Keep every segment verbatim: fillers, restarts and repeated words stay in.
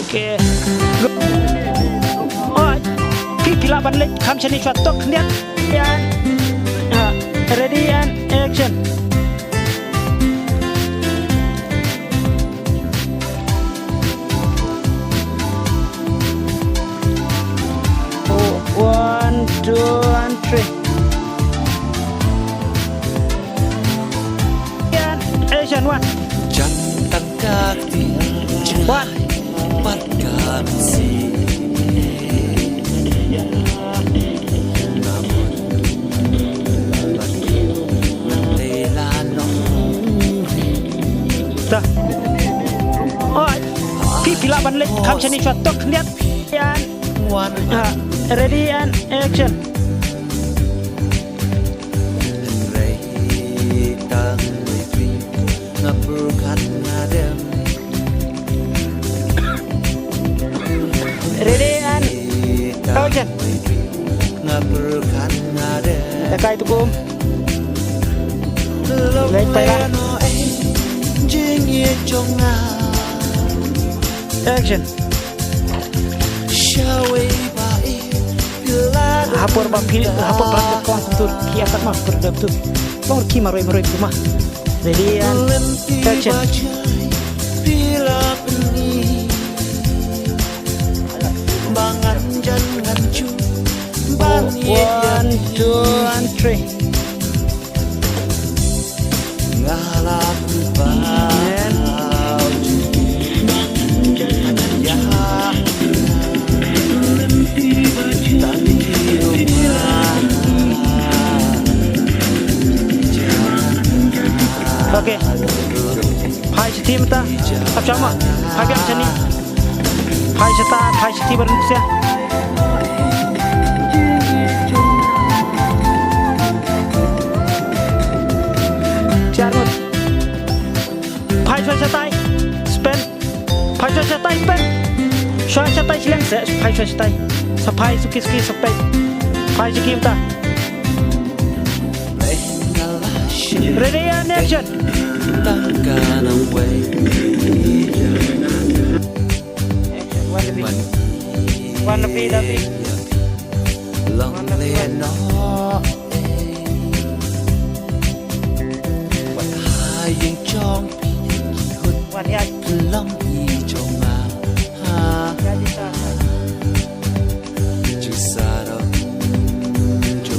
Okay. Oi. Phi phi lah ban leit kham shane shuwa tok khyndiat. Ready and action. Oh, one, two, and three. And action, one. Jan tang ka ti. One. Pat ka si. Ta. Oi. Phi phi lah ban leit kham shane shuwa tok khyndiat. And, uh, ready and action. Ready and action. Takai tukum. Leit paila. Action. Hapor ba pil, hapor ba pil kon tur ki atat ma tur dep tur. Long ki maroi maroi tu ma. Ready and action. Oh, one, two, and three. Okay. Phai shi team ta. Ap shama. Phai biang shane. Phai shata, phai shiti baru sia. Charmut. Phai shwa shatai. Spend. Phai shwa shatai, spend. Shwa shatai shileng se. Phai shwa shatai. Sa phai suki suki sa phai. Phai suki mta. Ready and action. One rupee, one rupee. One rupee. One yard.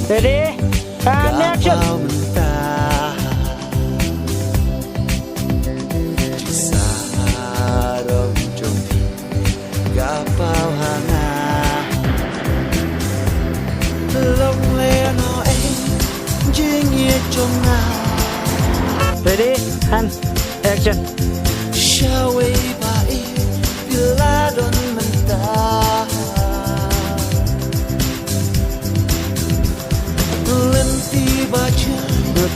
Ready? And action. Ready? And action.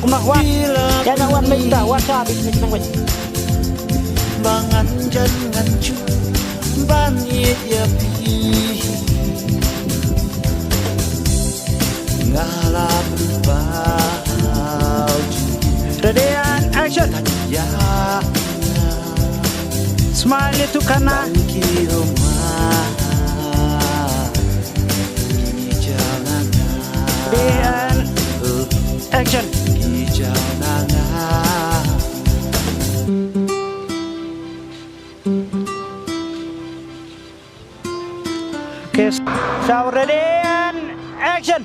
Kumba, wan. Ïa nga wan mynta, wan sha bit mynta wei. Ready and action. Smile itu kana. Ready and action. Okay, so ready and action.